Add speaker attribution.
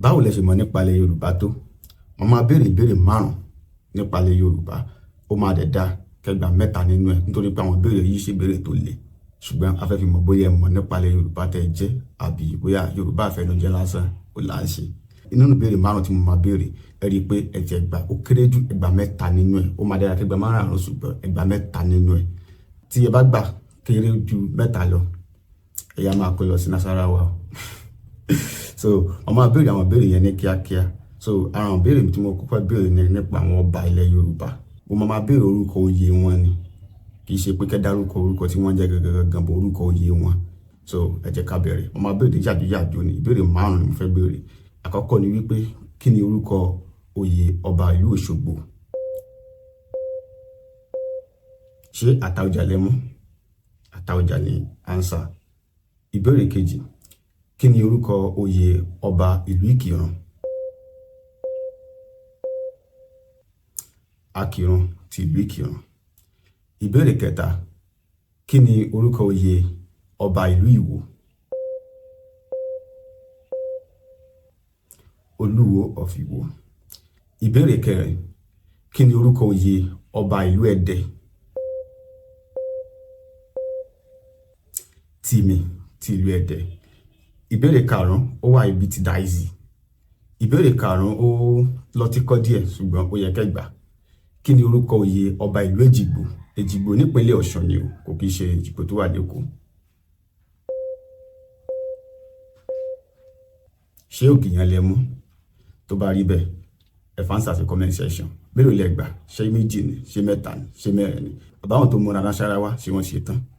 Speaker 1: Báwo lẹ ṣe mọ̀ nípa ilẹ̀ Yorùbá tó? Mo máa béèrè ìbéèrè márùn-ún nípa ilẹ̀ Yorùbá. Ó máa dẹ̀ dá kẹgbà mẹ́ta nínú ẹ̀, nítorí pé àwọn ìbéèrè yìí ṣe ìbéèrè tó le, ṣùgbọ́n a fẹ́ fi mọ̀ bóyá ẹ mọ̀ nípa ilẹ̀ Yorùbá tẹ́ jẹ́ àbí bóyá Yorùbá àfẹnujẹ lásán ó là ń ṣe. Nínú ìbéèrè márùn-ún tí mo máa béèrè, ẹ rí i pé ẹ ti ẹgbà ó kéré jù ẹgbà mẹ́ta nínú ẹ̀. Ó máa dára kẹgbà márùn-ún, ṣùgbọ́n ẹgbà mẹ́ta nínú ẹ̀. Tí ẹ bá gbà kéré ju mẹ́ta lọ, ẹ yá máa kó lọ sí Nasarawa o. So wọ́n máa béèrè àwọn ìbéèrè yẹn ní kíákíá. So àwọn ìbéèrè tí mo kọ́kọ́ béèrè ní nípa àwọn ọba ilẹ̀ Yorùbá. Mo máa béèrè orúkọ oyè wọn ni, kì í ṣe pé kẹ́ dárúkọ orúkọ tí wọ́n jẹ́ gangan bọ̀, orúkọ oyè wọn. So ẹ jẹ́ ká bẹ̀rẹ̀. Mo máa béèrè yàjóyàjó ni. Ìbéèrè márùn-ún ni mo fẹ́ béèrè. Àkọ́kọ́ ni wípé, kí ni orúkọ oyè ọba ìlú Òṣogbo? Ṣé Àtaọjà lẹ mú? Àtaọjà ni answer. Ìbéèrè kejì, kí ni orúkọ oyè ọba ìlú Ìkìrun? Akìrun ti ìlú Ìkìrun. Ìbéèrè kẹta, kí ni orúkọ oyè ọba ìlú Ìwó? Olúwo of Ìwó. Ìbéèrè kẹrin, kí ni orúkọ oyè ọba ìlú Ẹdẹ? Tìmì ti ìlú Ẹdẹ. Ìbéèrè karùn-ún, ó wà ibi tí dáìsì. Ìbéèrè karùn-ún ó lọ́tíkọ́ díẹ̀, ṣùgbọ́n ó yẹ kẹ́ gbà. Kí ni orúkọ oyè ọba ìlú Èjìgbò? Èjìgbò nípínlẹ̀ Ọ̀ṣun ni o, kò kí í ṣe Èjìgbò tó wà lÉkòó. Ṣé Ògìyàn lẹ mú? Tó bá rí bẹ́ẹ̀, ẹ fáńsà sí comment section. Mélòó lẹ gbà? Ṣé méjì ni? Ṣé mẹ́ta ni? Ṣé mẹ́rin ni? Àbáwọn tó múra Nasarawa, ṣé wọ́n ṣe tán?